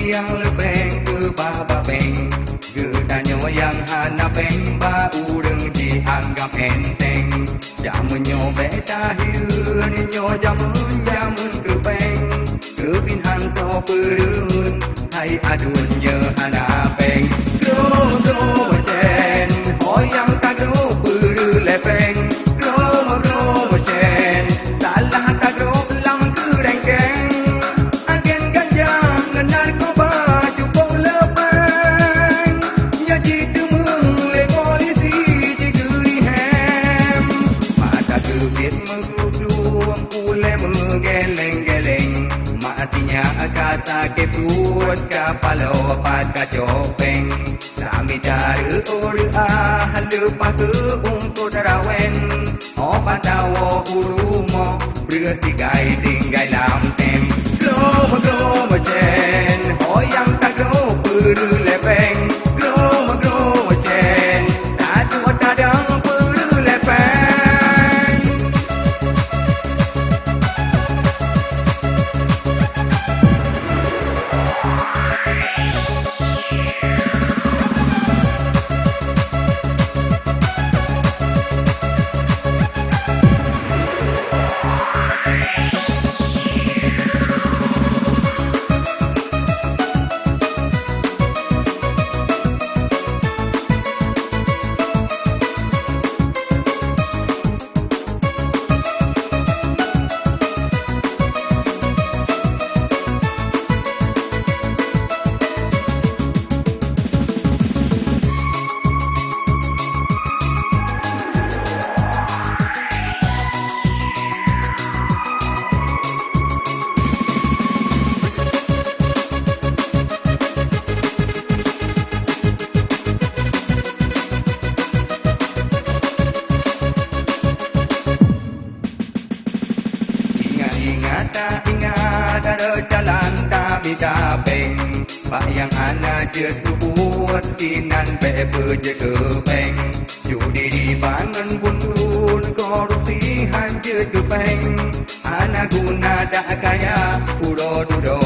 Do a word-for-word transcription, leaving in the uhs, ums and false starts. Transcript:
Nyang leubeh keubah bak péng, geutanyoe nyang hana péng bak ureuëng jianggab enteng. Jameun nyoe bék tahireuen, nyoe jameun-jameun keu péng. Keubiet han soe peureuet, hai aduen nyoe hana péng. Groe-groe cen, ho nyang tagroe peureuet lé péng. Groe-groe cen, salah tagroe lam keurengkeng. Agen ganja ngon narkoba cukôp leupeng, nyan jiteumeung lé polisi jigeuri hem. Mata teubiet meugludum, ulée meugeleng-geleng, mak sinyak ka sakét pruet, ka paloe pat ka cok péng. Samita reuôh reuah leupah keu eungkôt rawen. Ho bak tawoe u rumoh, breueh tinggai-tinggai lam tem. Glom-glom cen, ho nyang taglom peureulepeng. Glom-glom cen, taduek tadong peureulepeng. Ingat-ingat, taingat, ada jalan tamita péng. Bak nyang hana jeuet peubuet, sinan bék beujeuet keu péng. Judi dibangun buntun, korupsi han jeuet keu péng. Hana guna dak kaya, uroe dudoe